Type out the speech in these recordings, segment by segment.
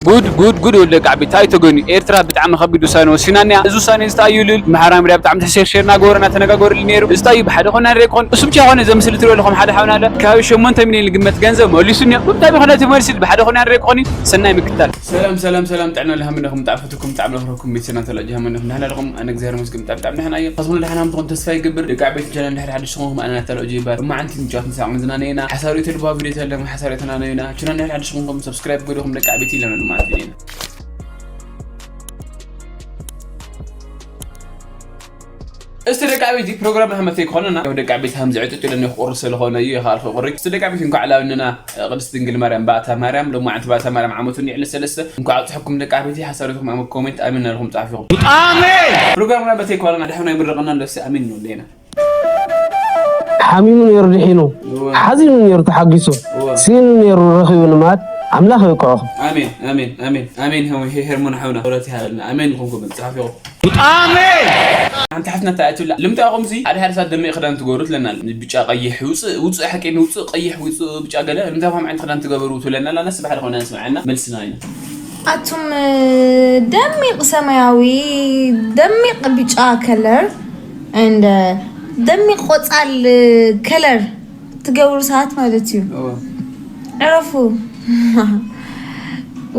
ጉድ ጉድ ጉድ ወለ ደቂ ዓበይቲ፣ እንታይ ተገይኑ? ኤርትራ ብጣዕሚ ከቢድ ውሳነ ወሲና እኒኣ። እዚ ውሳነ እዚ ተኣዩ ልል ማሕበራዊ ሚድያ ብጣዕሚ ተሸርሸርና ገበረና ተነጋገርሉ ነይሩ። እዚ ተኣዩ ብሓደ ኮና ንርኢ ክኾን። እሱ ብቻ ኮነ፣ እዚ ኣብ ምስሊ ትሪኦ ኣለኹም ሓደ ሓውና ኣለ ከባቢ ሸሞንተ ሚልዮን ዝግመት ገንዘብ መሊሱ እኒኦ። እንታይ ብኾነ እቲ መልሲ ብሓደ ኮና ንርኢ ክኾን እዩ። ሰናይ ምክታል። ሰላም ሰላም ሰላም፣ ጥዕና ለሃምነኹም ጣዕፈትኩም ጣዕም ለኽረኩም ቤተሰብና ተላጅ ሃመነኹም ናህና ለኹም ኣነ እግዚኣብሔር መስገን ብጣዕሚ ደሕና እየ። ኸስሙ ደሕና ምትኾን ተስፋ ይገብር። ደቂ ዓበይቲ ቻናል ድሕሪ ሓድሽ ዝኾንኩም ኣነ ናተላጅ ይባል። እማዓንቲ ምጫወት ምሳዕ ምዝናነየና ሓሳሪቱ ልባዊ ቪዲዮ ተለሙ ሓሳሪትና ነዩና። ችና ናይ ሓድሽ ኹንኩም ሰብስክራይብ ገዲኹም ደቂ ዓበይቲ ኢለና ማለት ኢና። እስቲ ደቂ ዓበይቲ ፕሮግራም ሃመተይ ክኾነና፣ ያው ደቂ ዓበይቲ ሃም ዝዕጥጥ ኢለኒ ክቑርስ ስለኾነ እዩ፣ የኻል ክቑሪ። እስቲ ደቂ ዓበይቲ እንኳዕ ላውንና ቅድስት ድንግል ማርያም ባእታ ማርያም፣ ሎማዓንቲ ባእታ ማርያም ዓመቱ ንዕለ ሰለስተ። እንኳዕ ኣብፅሐኩም ደቂ ዓበይቲ፣ ሓሳሪትኩም ኣብ ኮሜንት ኣሜን ናልኩም ፃፊኹም። ኣሜን። ፕሮግራምና በተይ ኳለና ድሕና ይምረቕና ኣለሲ ኣሜን ንብለና። ሓሚሙ ነይሩ ድሒኑ፣ እወ። ሓዚኑ ነይሩ ተሓጊሱ፣ እወ። ሲኑ ነይሩ ረኺቡ ንማት ኣምላኽ ይብቅዖኹም። ኣሜን፣ ኣሜን፣ ኣሜን፣ ኣሜን። ሄ-፣ ሄርሞን ሓውና፣ ክብረት ይሃበልና። ኣሜን ኢልኩም ክብል ጽሓፍ ኢኹም። ኣሜን። ሓንቲ ሓፍትና እንታይ ትብላ? ልምንታይ ኢኹም ሲ ሓደ ሓደ ሰዓት ደሚቕ ክዳን ትገብሩ ትለና። ብጫ ቀይሕ ውጽእ፣ ውጽእ ሓቂ ንውጽእ፣ ቀይሕ ውጽእ ብጫ ገለ፣ ልምንታይ ኢኹም ዓይነት ክዳን ትገብሩ ትብለና ኣላ። ነስ ባሕሪ ኾነ ንስምዐና፣ መልስና ኢና። ኣቱም ደሚቕ ሰማያዊ፣ ደሚቕ ብጫ ከለር፣ and ደሚቕ ቆጻል ከለር ትገብሩ ሰባት ማለት እዩ። እወ። ዕረፉ።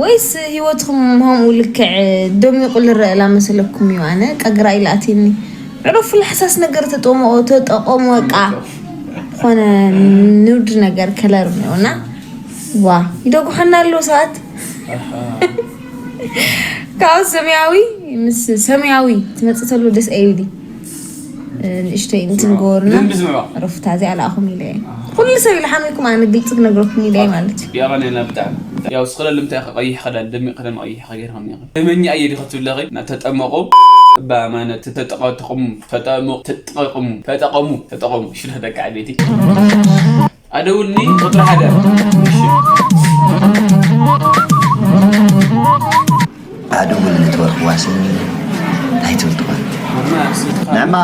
ወይስ ህይወትኩም ከምኡ ልክዕ ደሚቑ ልረአ ላ መሰለኩም እዩ? ኣነ ቀግራ ኢላትኒ። ዕረፉ፣ ለሓሳስ ነገር ተጠመኦ፣ ተጠቐሙ፣ በቃ። ኾነ ኑድ ነገር ከለር ነውና። ዋ፣ ይደጉሐና ኣለዉ ሰባት። ካብ ሰማያዊ ምስ ሰማያዊ ትመጽእ ተሎ ደስ ኣይብል። ንእሽተይ እንትን ገበሩና። ግን ብዝምዕዋ። ረፍታ እዚኣ ለኣኹም ኢለ እየ። ኩሉ ሰብ ኢለ ሓሚኩም ኣነ ግልጺ ክነግረኩም ኢለ እየ ማለት እዩ። የቐንየልና ብጣዕሚ። ያው ስኽለ ልምታይ ቀይሕ ኽዳን፣ ደሚቕ ኽዳን ቀይሕ ኽዳን ጌርኩም ኢኹም። ደመኛ እየ ዲኸ ትብለኺ? ናብ ተጠመቑ እባ ማነ ተጠቐሙ፣ ተጠሙ፣ ተጠቐሙ፣ ተጠቐሙ፣ ተጠቐሙ። ሽርህ ደቂ ዓበይቲ። ኣደውልኒ ቁጽሪ ሓደ። እሺ። ኣደውል ኔትወርክ ዋሲ እንታይ ትብል ትኾን? ንዕማ፣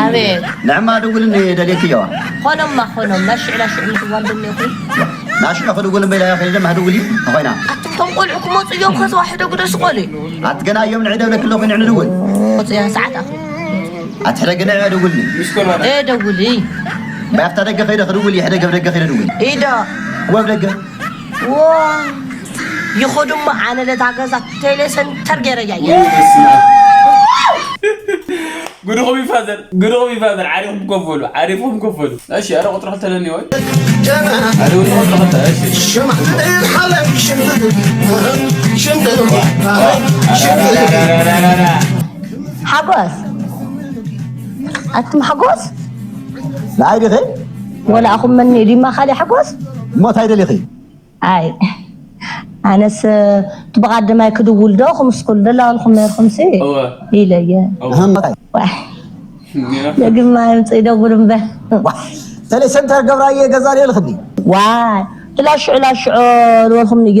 ኣቤት። ንዕማ ኣደውልኒ ደልየክዮ። ኾኖማ፣ ኾኖማ፣ ሽዕ ላሽዕ ምትዋል ደልየኹ። ናሽዕ ክድውል እምበይ ኢላ ከይደ ማህደውሊ ኾይና። ኣቱም ቶም ቆልዑ ክመጹ እዮም፣ ከዚ ዋሕደ ግደሱ ቆልዑ። ኣቲ ገና እዮም ንዒ ደብለኪ ኣለኹ ንዕ ንድውል። መጹ እያ ሰዓት ኣኹ። ኣቲ ሕደ ግና እያ ደውልኒ። ሚስኮል ባላ። ኤ ደውሊ። ባፍታ ደገ ከይደ ክድውል እየ፣ ሕደ ገብ ደገ ከይደ ድውል። ኢዶ። ወብ ደገ። ዋ። ይኸዱ እሞ ኣነ ለታ ገዛ ቴሌ ሰንተር ገይረ እያ። ወይ በስመ ኣብ። ጉድኹም ይፋዘር፣ ጉድኹም ይፋዘር። ዓሪኹም ከፈሉ፣ ዓሪኹም ከፈሉ። እሺ፣ ኣረ ቁጥሪ ክልተ ለኒ ወይ? ኣረ ቁጥሪ ክልተ፣ እሺ። ሓጎስ። ኣቱም ሓጎስ? ንዓይ ዲኺ? ወላ ኣኹም መን ዲማ ካልእ ሓጎስ? እሞ እንታይ ደሊኺ? ኣይ፣ ኣነስ እቲ ብቐዳማይ ክድውል ዶ ክምስኩል ዶ ላበልኩም ነይርኩም ሲ እወ። ኢለ እየ። እወ። ኣህም። ዋይ። ነይራ። ደግማ ይምጽእ ይደውል እምበር። ዋ፣ ቴሌ ሰንተር ገብራየ ገዛ ልየ ልኽኒ። ዋይ፣ እቲ ላሽዑ ላሽዑ ዝበልኩም ንገ-፣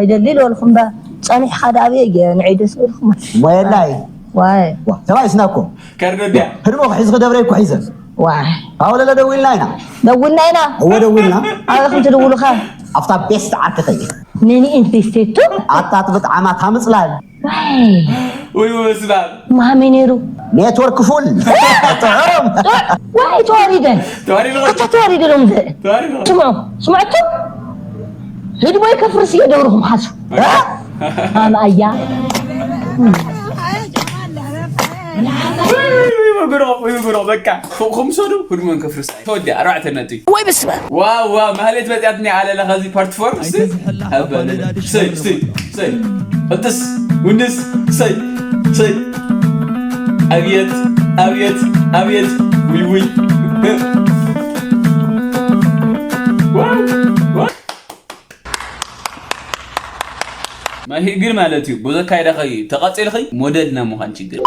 ይደሊ ዝበልኩም እምበር፣ ጸኒሕካ ደኣ ኣብየ እየ ንዒ ደስ ይብልኩም። ሞየላይ። ዋይ። ዋ፣ ተባኢስና እኮ። ከርዶ ድያ? ህድሞ ክሒዝኺ ደብረይ እኮ ሒዘ። ዋይ። ኣወለለ ደዊልና ኢና። ደዊልና ኢና? እወ ደዊልና። ኣበይ ኢኹም ትድውሉ ኸ? ኣብታ ቤስት ዓርኪ ኸይድ። ነኒ ኢንቨስቴቱ? ኣታ ትብጥ ዓማት ሃምጽላል። ዋይ። ወይ በስመ ኣብ። ማሚ ነይሩ። ኔትወርክ ፉል። ጥዑም። ዋይ ተዋሪደ። ተዋሪደ። ከታ ተዋሪደ ሎም ዘ-፣ ተዋሪደ። ስምዑ፣ ስምዑ እቶም። ህድሞ ይከፍርስ እየ ደብርኹም ሓሱ። ኣይ። ኣምኣያ። ወይ ብሮ፣ ወይ ብሮ፣ በቃ። ኹም ሰዱ፣ ህድሞን ከፍርስ። ተወዲኣ፣ ኣርባዕተ ነጥቢ። ወይ በስመ ኣብ። ዋው፣ ዋው፣ ማህሌት መጽያትኒ ኣለለ ኸዚ ፓርት ፎር፣ እስቲ። ኣበለ። ሰይ፣ ሰይ፣ ሰይ። ቅድስ፣ ውንስ፣ ሰይ፣ ሰይ። ኣብየት፣ ኣብየት፣ ኣብየት። ውይ፣ ውይ። ዋው፣ ዋው። ማሂ ግን ማለት እዩ፣ ብዘካይዳ ኸይ ተቐጺልኺ ሞዴል ናይ ምዃን ችግር።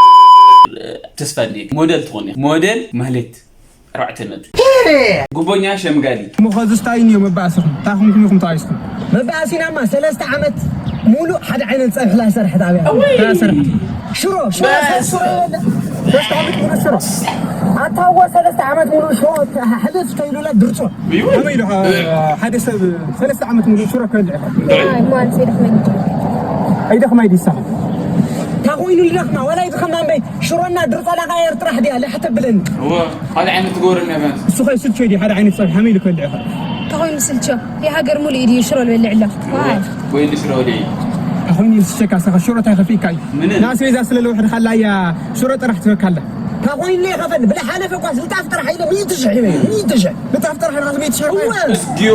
ተስፋ እንድየ ሞዴል ትኾኒ። ሞዴል ማህሌት ኣርባዕተ ነጥቢ። ጉቦኛ ሸምጋሊ። እሞ ኸዚ ስታይ እንዮ መባእስኹም? እንታይ ኹምኩም ኢኹም ተባኢስኩም? መባእሲናማ ሰለስተ ዓመት ሙሉእ ሓደ ዓይነት ጸብሒ ላሰርሐት ኣብያ። እውይ! ላሰርሐት። ሽሮ፣ ሽሮ፣ በስ። ሽሮ ይበልዕ። ሰለስተ ዓመት ሙሉእ ሽሮ። ኣታ እወ ሰለስተ ዓመት ሙሉእ ሽሮ፣ ሕልፍ ተይሉላ ድርጾ። እዩ። ከመይ ኢሉ፣ እ። ሓደ ሰብ ሰለስተ ዓመት ሙሉእ ሽሮ ክበልዕ ይኽእል? ኣይ፣ ጓል ሴት መን? ኣይደኽማ ይድሳኻ። እንታይ ኮይኑ ይደኽማ? ዋላ ይድኸማ እምበይ፣ ሽሮና ድርጸላ ቃየር ጥራሕ ድያ፣ ልሕተ ብለኒ። እወ፣ ሓደ ዓይነት ትገብረና ቢያንስ። እሱ ኸ ስልቹ ድዩ? ሓደ ዓይነት ጸብሒ፣ ሓመይ ኢሉ ከልዕኻ። እንታይ ኮይኑ ስልቹ? የሃገር ሙሉእ ድዩ ሽሮ ልበልዕ ኣሎ? እወ፣ ዋይ። ወይ ኢሉ ሽሮ ወዲዒ። እንታይ ኮይኑ ስልቸካ? ሳኻ ሽሮ እንታይ ከፊእካ እዩ? ምንም። ናስቤዛ ስለ ለውሕድካ ኣላ እያ ሽሮ ጥራሕ ትበካ ኣላ። እንታይ ኮይኑ ይኸፈል? ብላ ሓለፈ እኳ ዝልጣፍ ጥራሕ ኢለ ሚእቲ ሽሕ ኢለ፣ ሚእቲ ሽሕ። ልጣፍ ጥራሕ ኢልካ ሚእቲ ሽሕ እወ። እዝጊዮ።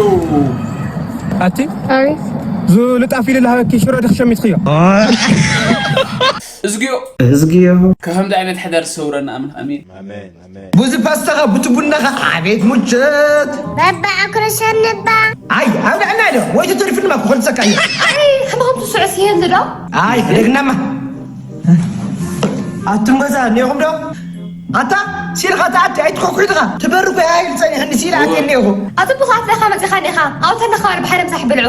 ኣቲ? ኣቤት። ዙ ልጣፍ ኢሉ ልሃበኪ ሽሮ ድኽ ሸሚትክዮ? እዝጊዮ። እዝጊዮ። ካብ ከምዚ ዓይነት ሕዳር ዝሰውረና ኣምላኽ። ኣሜን። ኣሜን፣ ኣሜን። ብዙ ፓስታኻ፣ ቡቲ ቡናኻ፣ ኣቤት ሙቸት። ባባ ኣኩረሻን ነባ። ኣይ፣ ኣብ ልዕና ኢለ፣ ወይ ተተሪፍንማ ክኾልሰካ እዩ። ኣይ፣ ሕማም ትስዕስ ይህል ዶ? ኣይ፣ ደግናማ። ኣቱም ገዛ እኒኦኹም ዶ? ኣታ፣ ሲልኻ ተኣቲ፣ ኣይትኾኩ ኢኻ። ትበርኩ ያይል ጸኒሕኒ፣ ሲል ኣትየ እኒኦኹ። ኣቲ ብኻት ለኻ መጺኻ ኔኻ። ኣውተን ለኻ ባሕሪ ምሳሕ ብልዑ።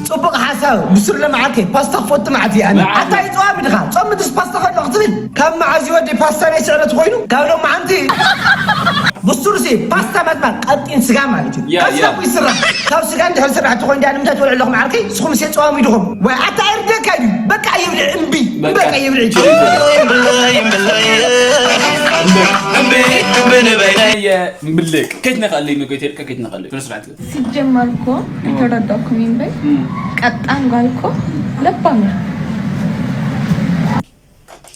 ጽቡቕ ሓሳብ፣ ብሱር ለመዓልከ፣ ፓስታ ክፈቱ መዓት እየ ኣነ። መዓት። ኣታ ይጽዋም ድኻ፣ ጾም ድስ ፓስታ ከሎ ክትብል። ካብ መዓዝ ይወዲ ፓስታ ናይ ስዕረት ኮይኑ፣ ካብ ሎም መዓንቲ። ብሱር ሲ፣ ፓስታ ማለት ቀጢን ስጋ ማለት እዩ። ያ፣ ካብ ስጋ ያ። እኮ ይስራሕ። ካብ ስጋ እንድሕር ስራሕ ትኾን ዲኣ ንምንታይ ትበልዑ ኣለኹም ዓርከይ? ንስኹም ሲ ጸዋም ኢድኹም። ወይ ኣታ ኣይርደካ እዩ። በቃ ይብልዕ እምቢ። በቃ። በቃ ይብልዕ። እምቢ፣ እምቢ፣ እምቢ ንበይ። የ-፣ እምብልቅ። ከይት ነቐለይ፣ መገይት ሄድካ ከይት ነቐለይ። ስነ ስርዓት። ሲጀመር እኮ ኣይተረዳእኩምን እምበር፣ እም። ቀጣን ጓል እኮ ለባም እያ።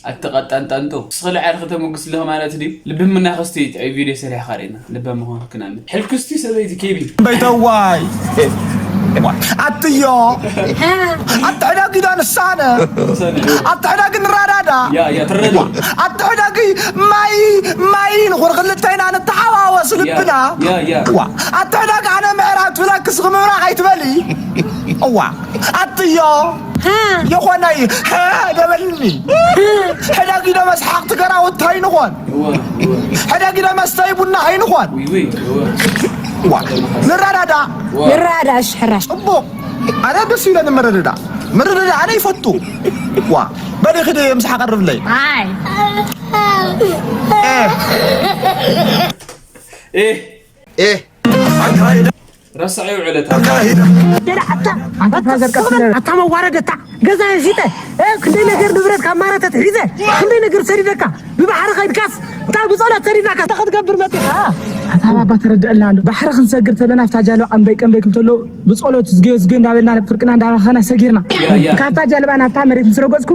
ኣቲ ቀጣን ጣንጦ፣ ንስኺ ልዓል ከተመጉስ ኣለኺ ማለት ድዩ? ልቢ ምናኸስቲ ጥዑይ ቪድዮ ሰሪሕኻ ርኢና፣ ልባም ምዃንኪ ክነኣምን። ሕልክስቲ ሰበይቲ ኬቢ። በይተዋይ። ኣትዮ። ኣቲ ሕዳጊ ዶ ንሳነ? ንሳነ። ኣቲ ሕዳጊ ንረዳዳ። ያ፣ ያ፣ ትረዳዳ። ኣቲ ሕዳጊ ማይ፣ ማይ ንኹን ክልተ ኢና ንተሓዋወስ ያ፣ ልብና። ያ፣ ያ። ዋ፣ ኣቲ ሕዳጊ ኣነ ምዕራብ ትብለኪ እስኺ ምብራቕ ኣይትበሊ። እዋ፣ ኣትዮ። የኾነ እዩ። ሀ፣ ደበልኒ። ሕዳጊ ዶ መስሓቕ ትገራውት ኣይንኾን። እወ፣ እወ። ሕዳጊ ዶ መስተይ ቡና ኣይንኾን። ውይ፣ ውይ፣ እወ። ዋ፣ ንረዳዳ። እወ። ንረዳዳ፣ እሺ፣ ሕራሽ። ጽቡቕ። ኣነ ደስ ይብለኒ መረዳዳ። መረዳዳ ኣነ ይፈቱ። ዋ፣ በል ኽዲ ምሳሕ ቀርብለይ። ኣይ። ኤ። ኤ። ኤ። ረሳዒ ውዕለታ። ኣታ፣ ኣታ፣ ኣታ መዋረድ፣ ኣታ ገዛ ሒዘ፣ እ፣ ክንደይ ነገር ንብረት ካብ ማረት ኣትሒዘ፣ ክንደይ ነገር ሰዲደካ፣ ብባሕሪ ከይድካስ፣ እንታይ ብጸሎት ሰዲድናካ፣ እንታይ ክትገብር መጺኻ? ኣታ ባባ ተረድአልና ኣሎ። ባሕሪ ክንሰግር ተለና፣ ኣብታ ጃልባ ቀንበይ ቀንበይ ክም ተሎ፣ ብጸሎት ዝግዮ ዝግዮ እንዳበልና፣ ፍርቅና እንዳባኸና ሰጊርና። ያ፣ ያ። ካብታ ጃልባ ናብታ መሬት ምስ ረገጽኩ፣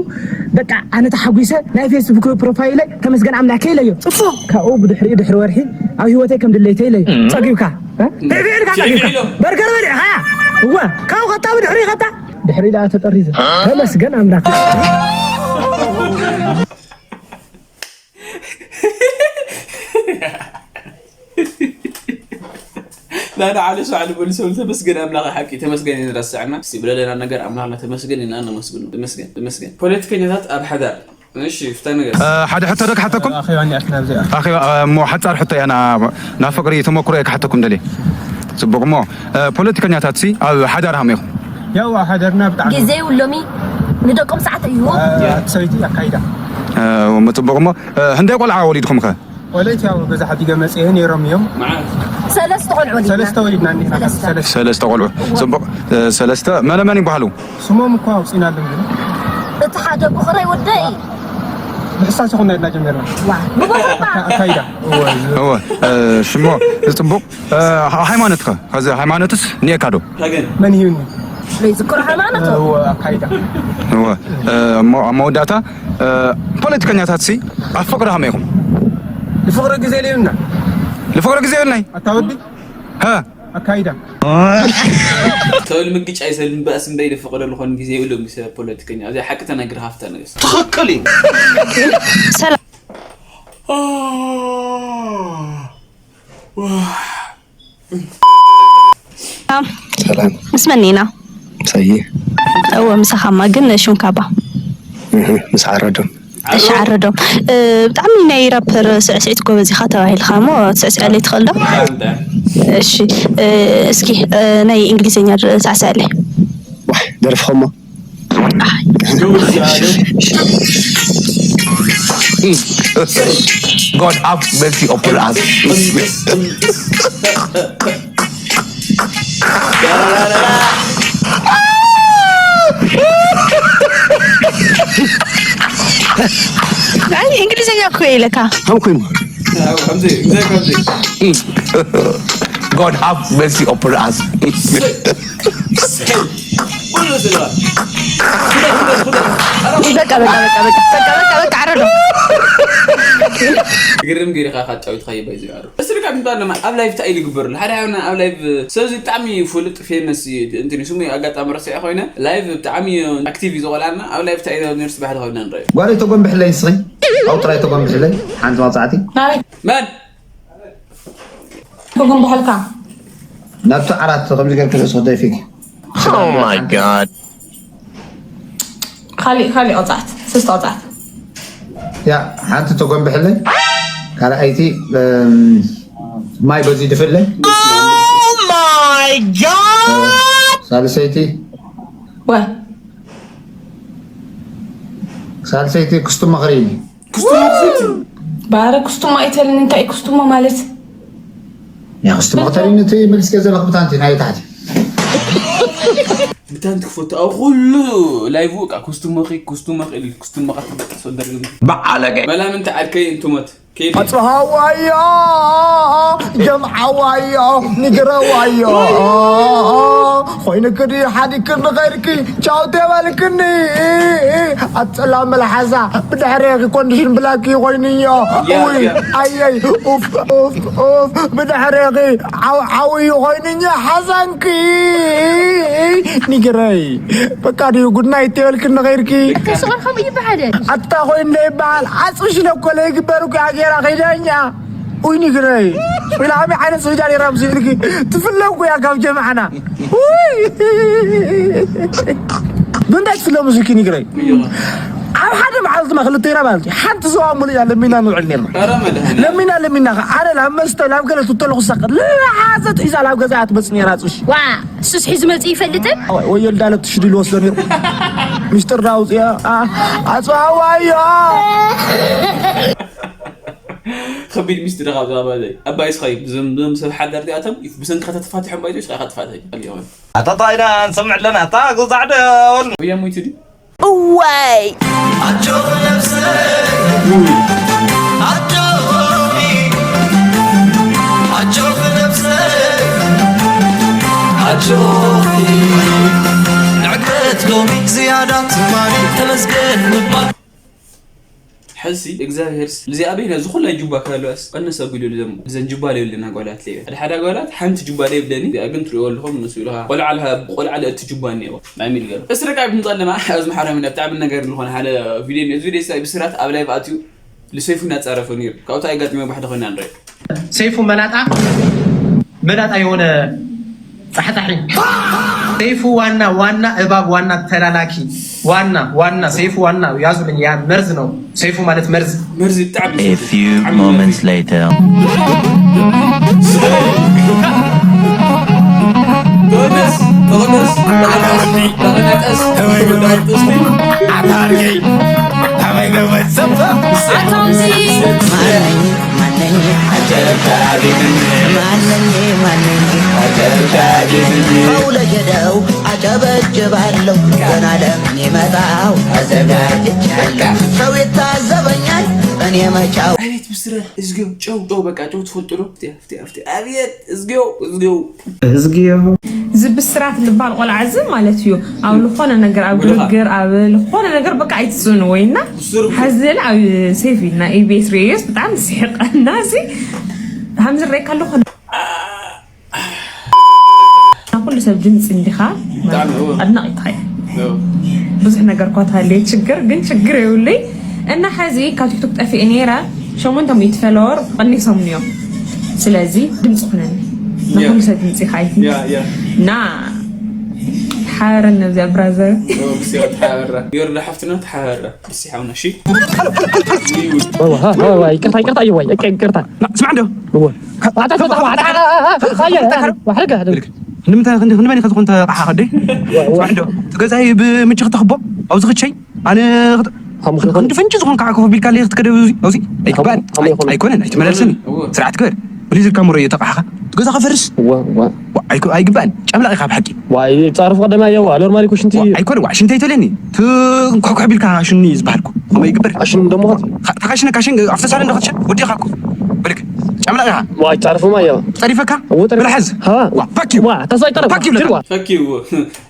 በቃ፣ ኣነ ተሓጒሰ፣ ናይ ፌስቡክ ፕሮፋይለይ ተመስገን ኣምላከ ኢለዮ። ጽቡቕ። ካብኡ ብድሕሪኡ ድሕሪ ወርሒ ኣብ ህይወተይ ከም ድሌተይ ኢለዮ። ጸጊብካ። እ? ብዕብዕ ኢልካ ጸጊብካ። ኢሎም። በርገር በሊዕኻ። እወ፣ ካብኡ ቀጣ ብድሕሪኡ ቀጣ። ድሕሪኡ ደኣ ተጠሪዘ። ተመስገን ኣምላክ። ናና ዓሊ ሸዓሊ በሉ ሰብ ተመስገን ኣምላኽ ሓቂ ተመስገን እዩ ዝረስዐና። እስቲ ብለለና ነገር ኣምላኽና ተመስገን ኢና ነመስግኑ። ተመስገን፣ ተመስገን። ፖለቲከኛታት ኣብ ሓዳር። እሺ፣ ፍታ ነገር። እ፣ ሓደ ሕቶ ዶ ክሓተኩም? ኣኼባ እኒኣትና ኣብዚኣ። ኣኼባ፣ እ፣ እሞ ሓጻር ሕቶ እያ፣ ና-፣ ናብ ፍቕሪ ተመኩሮ እየ ክሓተኩም ደልየ። ጽቡቕ፣ እሞ፣ እ፣ ፖለቲከኛታት ሲ ኣብ ሓዳር ሃመይ ኢኹም? ያው ኣብ ሓዳርና ብጣዕሚ ግዜ የብሎሚ፣ ንደቆም ሰዓት እዩ። እ፣ ሰበይቲ ኣካይዳ። እ፣ እሞ ጽቡቕ፣ እሞ፣ እ፣ ህንደይ ቆልዓ ወሊድኹም ከ? ቆልዑት ያው ገዛ ሓዲገ መጽኤ ነይሮም እዮም። ሰለስተ ቆልዑ ወሊድና። ሰለስተ ወሊድና እኒና። ሰለስተ። ሰለስተ። ሰለስተ ቆልዑ። ጽቡቕ፣ እ፣ ሰለስተ መነ መን ይበሃሉ? ስሞም እኮ ኣውጺእናሎም ግን። እቲ ሓደ ብኽረይ ወደይ። ብሕሳስ ይኹን ናይድና ጀሚርና። ዋ፣ ብቦታና። ኣካ-፣ ኣካይዳ። እወ፣ እ፣ ሽሞ፣ ጽቡቕ። እ፣ ሃ-፣ ሃይማኖትከ? ከዚ ሃይማኖትስ እኒኤካ ዶ? መን ይህብኒ? ዘይዝክሮ ሃይማኖት። እወ፣ ኣካይዳ። እወ፣ እ፣ እሞ ኣብ መወዳእታ፣ እ፣ ፖለቲከኛታትሲ ኣብ ፍቕሪ ከመይ ኢኹም? ንፍቕሪ ግዜ የብልና። ንፍቕሪ ግዜ የብልናይ? ኣታ ወዲ? ሃ? ኣካይዳ። ተብል ምግጫ ይሰል በእስ እምበይ ንፍቕሪ ዝኾን ግዜ የብሎም ሰብ ፖለቲከኛ። እዚ ሓቂ ተነግር ሃፍታ ነገስ። ትኽክል እዩ። ሰላም። ሰላም። ምስ መን ኢና? ሰይ። እወ፣ ምሳኻማ፣ ግን ሽምካባ? እህ፣ ምስ ዓረዶም። እሺ፣ ዓረዶም። እ፣ ብጣዕሚ ናይ ራፐር ስዕስዒት ጎበዝ ኢኻ ተባሂልካ እሞ፣ ትስዕስዐለይ ትኽእል ዶ? እሺ፣ እ፣ እስኪ፣ እ፣ ናይ እንግሊዝኛ ድ-፣ ሳዕስዐለይ። ዋይ፣ ደርፍኸሞ? God have mercy upon us. ኢለካ። ከም ኮይኑ ከምዚ እንታይ ከምዚ God have mercy upon us. ኩሉ ስለ በቃ በቃ በቃ በቃ በቃ በቃ በቃ ዓረዶ። ግርም ገይርካ ካጫዊት ኸይባ ይዝጋሩ እስሪ ካብ ምባል ለማ ኣብ ላይፍ እንታይ ኢሉ ይግበርሉ ሓደ ሓውና ኣብ ላይፍ ሰዚ ብጣዕሚ ፍሉጥ ፌመስ እንትን ስሙ ኣጋጣሚ ረስዐ ኮይነ ላይፍ ብጣዕሚ ኣክቲቭ እዩ ዝቆልዓና ኣብ ላይፍ እንታይ ኢሉ ነርስ ባህሊ ኮይና ንረዩ ጓለይ ተጎንብሕለይ ንስኺ ኣው ጥራይ ተጎንብሕለይ ሓንቲ መቕፃዕቲ ናበይ መን ክጉንብሐልካ? ናብቲ ዓራት ከምዚ ገርክ ርእስኺ ደፊክ Oh my god. ካሊእ ካሊእ ቅፅዓት ስስተ ቅፅዓት ያ ሓንቲ ተጎንብሕለይ ካልኣይቲ እም፣ ማይ በዚ ድፍለይ Oh my god. ሳልሰይቲ ወ ሳልሰይቲ ክስቱም መኽሪኒ ባረ ኩስቱማ ኣይተልን እንታይ እዩ ኩስቱማ ማለት? ያ ክስቱም መኽተሪኒ እቲ መልስ ገዘለኽ ብታንቲ ናይ ታሕቲ ብታንቲ ክፈቱ ኣብ ኩሉ ላይቭ ውቃ ኩስቱመኺ ኩስቱመኺ ኢሉ ኩስቱመኻ ትበጥሶ ደርግም بعلقة. መላምንቲ ዓድከይ እንትሞት ከይድ ኣጽሃዋዮ ጀምዓዋዮ ንግረዋዮ ኮይኑ ክዲ ሓዲክኒ ኸይድኪ ቻው ተባልክኒ ኣጸላ መልሓሳ ብድሕሬኺ ኮንዲሽን ብላኪ ኮይንዮ ውይ ኣየይ ኡፍ ኡፍ ኡፍ ብድሕሬኺ ዓው ዓው እዩ ኮይንዮ ሓዛንኪ ንግረይ በቃ ድዩ ጉድናይ ተበልክኒ ኸይድኪ ስቕር ከምኡ ይበሃል ኣታ ኮይኑ ይበሃል ዓፅብሽ ነኮለ ይግበር እኮ ኣጌራ ከይዳኛ ኡይ ንግረይ ኢላ ከመይ ዓይነት ስዊዳ ነራ ምስልኪ ትፍለጉ እያ ካብ ጀማዓና ብምንታይ ትፍለሙ ስኪ ንግረይ ኣብ ሓደ መዓልቲ ማ ክልተ ኢራ ማለት እዩ ሓንቲ ሰዋ ሙሉ እያ ለሚና ንውዕል ነርና ለሚና ለሚና ከ ኣነ ናብ መስተ ናብ ገለ ትተለኹ ሰቅ ለሓዘት ሒዛ ናብ ገዛ እያ ትመፅ ነራ ፅሽ ዋ እሱስ ሒዙ መፅእ ይፈልጥን ወዮ ልዳለ ትሽዱ ልወስዶ ነሩ ሚስጥር ዳውፅያ ኣፅዋዋዮ ከቢድ ሚስጥር ካብ ዛባ ዘይ ኣባይ ስኻይ ብዞም ሰብ ሓዳር እዚኣቶም ብሰንኪ ከተተፋትሖም ባይቶ ስኻ ተፋትሖ ይኸውን ኣታ ጣይና ንሰምዕ ኣለና ኣታ ጉዛዕ ደወል ወያ ሞይቱ ድዩ እዋይ ንዕቀት ሎሚ ዝያዳ ትማሊ ተመስገን ምባል ሕዚ እግዚኣብሄርስ እዚ ኣበይና እዚ ኩላይ ጁባ ክህልዋስ ቀነስ ኣቢሉ ዘን ጁባ ለብልና ጓላት ለየ ሓደ ሓደ ጓላት ሓንቲ ጁባ ለይብለኒ እዚኣ ግን ትሪእዎ ኣለኹም ንሱ ኢልካ ቆልዓ ለሃ ቆልዓ ለእቲ ጁባ እኒኦ ናይ ሚል ገር እስሪ ካብ ምንጸለማ ኣብዚ ማሕበራዊ ሚድያ ብጣዕሚ ነገር ዝኾነ ሓደ ቪድዮ እኒኦ እዚ ቪድዮ ሳይ ብስራት ኣብ ላይቭ ኣትዩ ልሰይፉ እናጻረፈ ነይሩ ካብኡ እንታይ ኣጋጢመ ባሕዲ ኮይና ንርኢ ሰይፉ መላጣ መላጣ የሆነ ጻሕጻሒ ሰይፉ ዋና ዋና እባብ ዋና ተላላኪ ዋና ዋና ሰይፉ ዋና ያዙልኝ ያ መርዝ ነው ሰይፉ ማለት መርዝ መርዝ ብጣዕሚ A few moments later. ተቐደስ ተቐደስ ተቐደስ ተቐደስ ማነኝ ማነኝ ማነኝ ማነኝ አውለሸደው አጨበጭባለሁ ገና ለሚመጣው አዘጋጅቻለሁ ሰው ይታዘበኛል እኔ መቻው ኣቤት ብስረ እዝግብ ጨው ጨው በቃ ጨው ትፈልጡ ዶ ፍትያ ፍትያ ፍትያ ኣቤት እዝግው እዝግው እዝግዮ እዚ ብስራት ልባል ቆልዓ እዚ ማለት እዩ ኣብ ዝኾነ ነገር ኣብ ግርግር ኣብ ዝኾነ ነገር በቃ ኣይትፅኑ ወይና ሓዘለ ኣብ ሴፍ ኢና ኢቤስ ሬዮስ ብጣዕሚ ስሒቐና እዚ ሃምዝረካ ኣለኹ ኩሉ ሰብ ድምፂ እንዲኻ ኣድናቂትኻ ብዙሕ ነገር እኳ ተሃልየ ችግር ግን ችግር የብሉይ እና ሐዚ ካብ ቲክቶክ ጠፊኤ ነይረ ሸሞንተ ሚእቲ ፈለወር ቀኒሶም እዮም ስለዚ ድምፂ ኩነኒ ንኩሉ ሰብ ድምፂ ካይቲ እና ሓበረን ነብዚኣ ብራዘር ዮርዳ ሓፍትና ተሓበራ ብሲ ሓውና ሺ ይቅርታ ይቅርታ ይዋይ ይቅርታ ስማዕ እንዶ ዋሕረጋ ንምንታይ ክንዲ ክንበኒ ከዝኾን ተቃሓ ከደይ ስማዕ እንዶ ገዛይ ብምቺ ክተኽቦ ኣብዚ ክቸይ ኣነ ክንዲ ፍንጭ ዝኾን ከዓ ኮፍ ቢልካ ለይ ክትከደ ኣብዚ ኣይግባን ኣይኮነን ኣይትመላልሰኒ ስርዓት ግበር ብሊ ዝልካ ምሮ እየ ተቃሓኻ ገዛ ከፈርስ ኣይግባን ጨምላቕ ኢኻ ብሓቂ ጻርፉ ቀደማ እየዋ ኖርማል ይኮ ሽንቲ ኣይኮነ ዋ ሽንቲ ኣይተለኒ ትንኳኳ ቢልካ ሽኒ ዝበሃልኩ ከመይ ይግበር? ኣሽን ደሞ ካ-፣ ታኻሽን ካሽን ኣብቲ ሳሎን ዶ ክትሸን? ወዲኻ እኮ። በልክ። ጨምላቕ ኢኻ። ዋይ፣ ጸርፉ ማያ። ጸሪፈካ? እዎ፣ ጸሪፈ። ብልሓዝ። ሃ። ዋ፣ fuck you። ዋ፣ ተስፋ ይጠረፍ። Fuck you፣ Fuck you። Fuck you።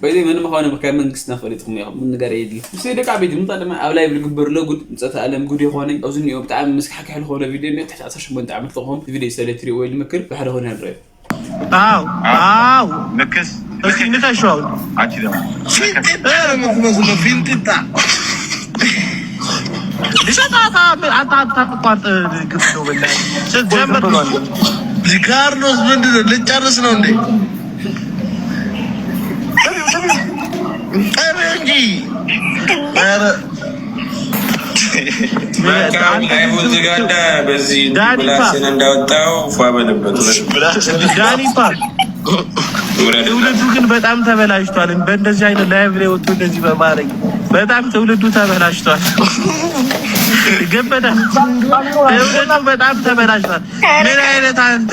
በዚ ምንም ኾነ ካብ መንግስትና ፈሊጥኩም ኢኹም። ምን ነገር የድሊ። ምስ ደቂ ዓበይቲ ምጣ ድማ ኣብ ላይቭ ዝግበር ለጉድ ምጸተ ኣለም ጉድ ይኾነ። ኣብዚ እኒኦ ብጣዕሚ መስካሕክሕ ዝኾነ ቪድዮ እኒኦ። ትሕቲ ዓሰርተ ሸሞንተ ዓመት ዝኾን ቪድዮ ሰለ ትሪእዎ ይልምክር። ብሓደ ኾነ ንረዮ። ኣው፣ ኣው። ምክስ፣ እስኪ ምክስ። ንተሸው። ኣቲ ደሞ። ፊንጢጣ ነው የምትመስለው፣ ፊንጢጣ። ሸጣጣ፣ አንተ አታቋርጥ፣ ግፍ ነው በላ። ስትጀምር ሊካርዶስ ምንድን ነው? ልጨርስ ነው እንዴ? ኧረ እንጂ። ኧረ በቃ ላይቡን ዝጋዳ በዚህ ዳኒ ፓ። ምላስን እንዳወጣው ፏ በለበት። ዳኒ ፓ። ውረድ። ትውልዱ ግን በጣም ተበላሽቷል። በእንደዚህ አይነት ላይቭ ላይ ወጥቶ እንደዚህ በማድረግ በጣም ትውልዱ ተበላሽቷል። ግን በጣም ትውልዱ በጣም ተበላሽቷል። ምን አይነት አንተ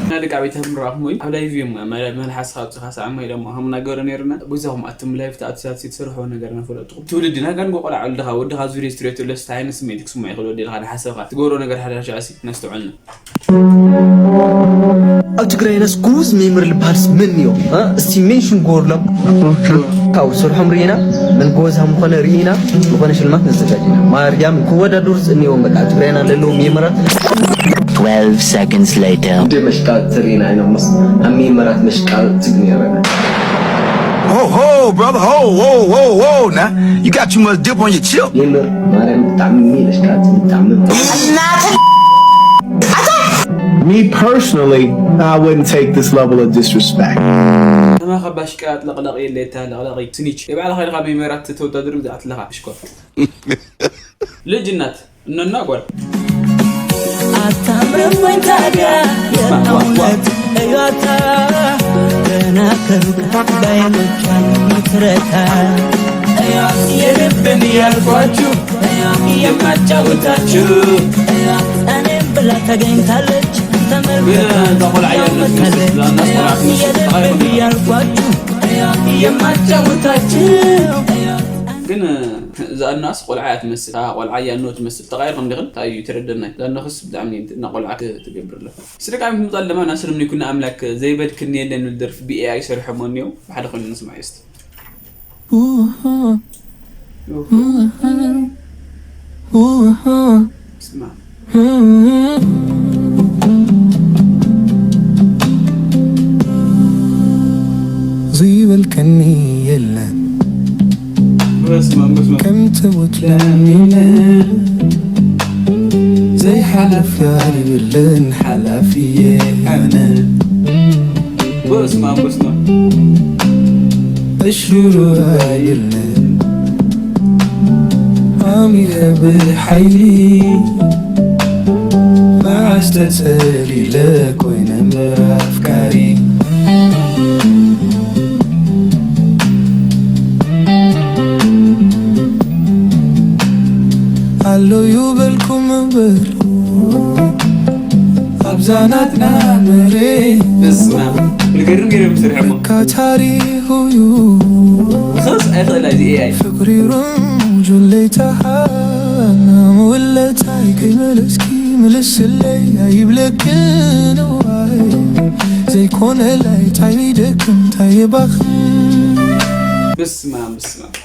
እና ደቂ ዓበይቲ ምራኹም ወይ ኣብ ላይቭ እዮም መ-፣ መልሓስኻ ኣውፅኻ ሰዓማ ኢሎም ከም እናገበረ ነይርና። በዛኹም ኣቱም ላይቭ ተኣትሳት ትሰርሖ ነገር ነፈለጥኹም። ትውልድና ጋን ቆቆላ ዓልድኻ ወድኻ ዙሪ ስትሬት ለስታ ዓይነት ስሜት ክስማ ይኽእል ወዲ ኢልኻ ንሓሰብኻ ትገብሮ ነገር ሓደ ሻዕሲ ነስተውዕልና። ኣብ ትግራይናስ ጉዝ ሜምር ልበሃልስ መን እዮ? እ? እስቲ ሜንሽን ጎርሎም ካብ ዝሰርሖም ርኢና መን ጎበዝ ምኾነ ርኢና ዝኾነ ሽልማት ነዘጋጅ ኢና። ማርያም ክወዳደሩ ዝእኒዎም በቃ ኣብ ትግራይና ለለዉ ሜምራት twelve seconds later. እንደ መሽቃ ትርኢና ኢና ምስ ኣብ ሜምራት መሽቃ ትግኒ ረና። Ho, ho, brother, ho, ho, ho, ho, now. You got too much dip on your chip. ሜምር ማርያም ብጣዕሚ መሽቃ ብጣዕሚ Me personally, I wouldn't take this level of disrespect. ከማኻ ባሽቃ ለቕለቒ የለ የታ ለቕለቒ ስኒች። የባዕልኻ ኢልኻ ሜሜራት ተወዳድር ብዛዕት ለኻ ሽኮር። ልጅ እናት እነና ጓል። ኣታምርም ወይ ታዲያ የእውነት እያታ ገና ከሩቅ ባይኖቿን ምትረታ የልብን ያልኳችሁ የማጫወታችሁ እኔም ብላ ተገኝታለች። ተመልከታ ግን እዛ ቆልዓ እያለች መታለች። እዛ እናት ቆልዓ ትመስል የልብ ተቃይሮ ነው። እያልኳችሁ የማጫወታችሁ ግን እዛ እናስ ቆልዓ እያ ትመስል። እታ ቆልዓ እያ እኖ ትመስል። ተቃይርኩም ዲኽን? እንታይ እዩ የተረደናይ? እዛ እኖኽስ ብጣዕሚ እና ቆልዓ ት-፣ ትገብር ኣላ። ስደቃ ምጣል ለማ ናስልም ይኩን ኣምላክ ዘይበድክን የለን ዝብል ደርፊ ብ ኤ ኣይ ሰርሖሞ እኒኦ። ብሓደ ኮይኑ ንስማዕ እስቲ። ዘይበልከኒ የለን ከም ትሙት ለሚነ ዘይሓለፍ ጋር ይብልን ሓላፊየ ኣነ። በስመ ኣብ፣ በስመ ኣብ። እሽሩሩ ኣይብልን ኣሚረ ብሓይሊ መዓስ ተጸሊለ ኮይነ ምበር ኣፍቃሪ። ኣሎ ዩ በልኩም እምበር ኣብዛ ናትና መሬት በስመ ኣብ። ብልገርም ገይሮም ዝሰርሖሞ። ለካ ታሪኹ ዩ። ክኸስ ኣይኽእል ኣዩ ኤ ኣይ። ፍቅሪ ሩም ጁለይታኻ ናም ውለታይ ከይመለስኪ ምልስለይ ኣይብለክን ዋይ ዘይኮነ ላይ ታይ ደክም ታይ ባኽ። በስመ ኣብ፣ በስመ ኣብ።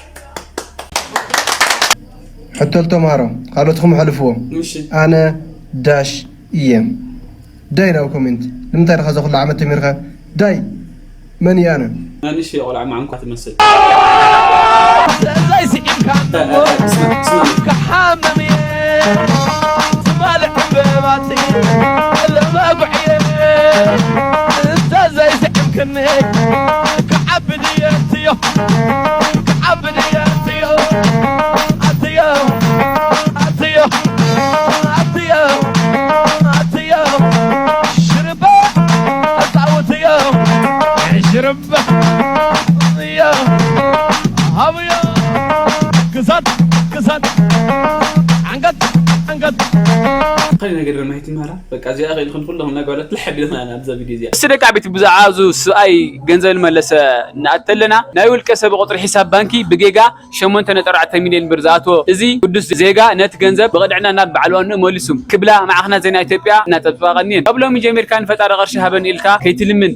ሕቶ ልተምሃሮ፣ ካልኦትኩም ሕልፍዎ። እሺ። ኣነ ዳሽ እየ። ዳይ ናብ ኮሜንት። ንምንታይ ድኻ እዛ ኩሉ ዓመት ተሚርካ? ዳይ መን እየ ኣነ? ኣንሽ የቆልዓ ማዕንኳ ትመስል። ዘይ ስዒምካ እሞ ስማ፣ ስማ። ክሓምም እየ። ትማሊ ዕምበባቲ ለመጉዕ እየ። እንተ ዘይ ስዒምክኒ ክዓቢ ድየ እትዮ። ክዓቢ ድየ እትዮ። ኣትዮ፣ ኣትዮ፣ ኣትዮ፣ ኣትዮ። ሽርበ ኣጻውትዮ። ሽርበ እዮ። ሃብዮ። ክሳድ፣ ክሳድ። ዓንገት፣ ዓንገት። ግርም ኣይትምሃራ። በቃ እዚኣ ኸይልክን ኩልኹም ናይ ጓላት ልሐቢልና ኢና ኣብዛ ቪድዮ እዚኣ። እስቲ ደቂ ዓበይቲ ብዛዕባ እዚ ስብኣይ ገንዘብ ንመለሰ ንኣተለና ናይ ውልቀ ሰብ ቁፅሪ ሒሳብ ባንኪ ብጌጋ ሸሞንተ ነጥቢ ኣርባዕተ ሚልዮን ብር ዝኣትዎ እዚ ቅዱስ ዜጋ ነቲ ገንዘብ ብቕድዕና ናብ ባዕሉ ኣንኡ መሊሱ ክብላ ማዕኸናት ዜና ኢትዮጵያ እናጠብጠባቐኒየን። ካብ ሎሚ ጀሚርካ ንፈጣሪ ቅርሺ ሃበኒ ኢልካ ከይትልምን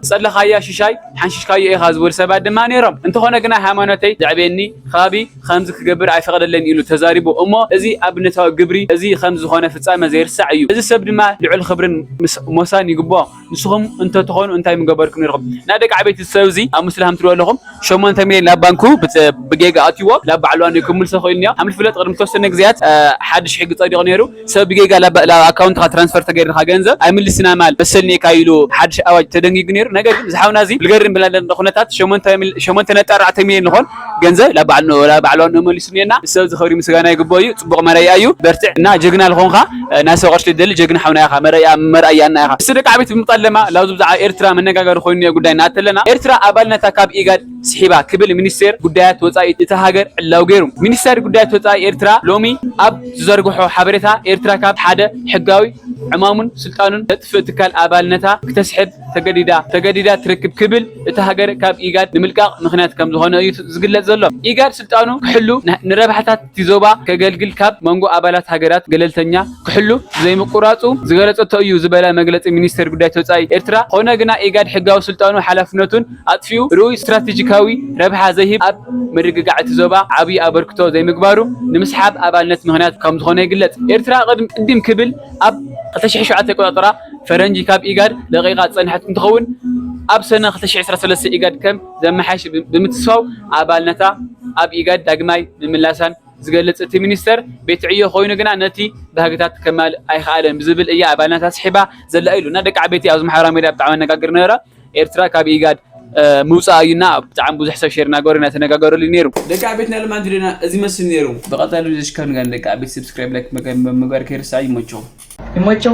ጸለኻያ ሽሻይ ሓንሽሽካዮ ኢኻ ዝበሉ ሰባት ድማ ነይሮም። እንተኾነ ግና ሃይማኖተይ ዘዕበየኒ ከባቢ ከምዚ ክገብር ኣይፈቕደለይን ኢሉ ተዛሪቡ እሞ እዚ ኣብነታዊ ግብሪ እዚ ከም ዝኾነ ፍጻመ ዘይርሳዕ እዩ። እዚ ሰብ ድማ ልዑል ክብርን ምስ- ሞሳን ይግብኦ። ንስኹም እንተትኾኑ እንታይ ምገበርኩም ነይርኩም? ናይ ደቂ ዓበይቲ ሰብ እዚ ኣብ ምስላ ከም ትሪእዎ ኣለኹም ሸሞንተ ሚልዮን ናብ ባንኩ ብት- ብጌጋ ኣትይዎ ናብ ባዕሉ ኣነ ክምልሶ ክእል እኒኦ። ከም ዝፍለጥ ቅድሚ ተወሰነ ግዜያት እ፣ ሓድሽ ሕጊ ጸዲቑ ነይሩ። ሰብ ብጌጋ ላባ- ላ ኣካውንትካ ትራንስፈር ተገይርካ ገንዘብ ኣይምልስና ማል መሰልኒ እካ ኢሉ ሓድሽ ኣዋጅ ተደንጊጉ ነይሩ። ነገር ግን እዚ ሓውና እዚ ዝገርም ብናለ ኩነታት ሸሞንተ ሚል- ሸሞንተ ነጥቢ ኣርባዕተ ሚልዮን ዝኾን ገንዘብ ላባዕሉ ላባዕሉ ንመሊሱ ነና ሰብ ዝኸብሪ ምስጋና ይግቦ እዩ። ጽቡቕ መረያ እዩ። በርትዕ እና ጀግና ዝኾንካ እ፣ ናይ ሰው ቅርሽ ልደሊ ጀግና ሓውና ኢኻ። መረያ መርኣያና ኢኻ። እስቲ ደቂ ዓበይቲ ብምጣለማ ላብዚ ብዛዕባ ኤርትራ መነጋገሪ ኮይኑ ጉዳይ እናተለና ኤርትራ ኣባልነታ ካብ ኢጋድ ስሒባ ክብል ሚኒስቴር ጉዳያት ወጻኢ እታ ሃገር ዕላው ገይሩ። ሚኒስቴር ጉዳያት ወጻኢ ኤርትራ ሎሚ ኣብ ዝዘርግሖ ሓበሬታ ኤርትራ ካብ ሓደ ሕጋዊ ዕማሙን ስልጣኑን ዘጥፍእ ትካል ኣባልነታ ክተስሕብ ተገዲዳ ተገዲዳ ትረክብ ክብል እታ ሃገር ካብ ኢጋድ ንምልቃቕ ምኽንያት ከም ዝኾነ እዩ ዝግለጽ ዘሎ። ኢጋድ ስልጣኑ ክሕሉ ን- ንረብሓታት እቲ ዞባ ከገልግል ካብ መንጎ ኣባላት ሃገራት ገለልተኛ ክሕሉ ዘይምቁራጹ ዝገለጸቶ እዩ ዝበለ መግለጺ ሚኒስቴር ጉዳያት ወጻኢ ኤርትራ፣ ኮነ ግና ኢጋድ ሕጋዊ ስልጣኑ ሓላፍነቱን ኣጥፊኡ ርኡይ ስትራቴጂካዊ ረብሓ ዘይህብ ኣብ ምርግጋዕ እቲ ዞባ ዓብዪ ኣበርክቶ ዘይምግባሩ ንምስሓብ ኣባልነት ምኽንያት ከም ዝኾነ ይግለጽ። ኤርትራ ቅድም ቅድም ክብል ኣብ ክልተ ሽሕን ሸውዓተን ኣቆጻጽራ ፈረንጂ ካብ ኢጋድ ለቒቓ ዝጸንሐት እንትኸውን ኣብ ሰነ ክልተ ሽሕን ዕስራን ሰለስተን ኢጋድ ከም ዘመሓይሽ ብምትስፋው ኣባልነታ ኣብ ኢጋድ ዳግማይ ምምላሳን ዝገልጽ እቲ ሚኒስተር ቤት ዕዮ ኮይኑ ግና ነቲ ባህግታት ከማልእ ኣይኸኣለን ብዝብል እያ ኣባልነታ ስሒባ ዘላ ኢሉ። እና ደቂ ዓበይቲ ኣብዚ ማሕበራዊ ሚድያ ብጣዕሚ ኣነጋግር ነበረ። ኤርትራ ካብ ኢጋድ ምውፃእ እዩና ብጣዕሚ ብዙሕ ሰብ ሼር እናገበሩ እናተነጋገረሉ ነይሩ። ደቂ ዓበይትና ሎማንቲ ዜና እዚ መስል ነይሩ። ብቐፃሊ ብዘሽከር ንጋን ደቂ ዓበይቲ ሰብስክራይብ ላይክ ምግባር ከይርሳዕ። ይመቸው። ይመቸው።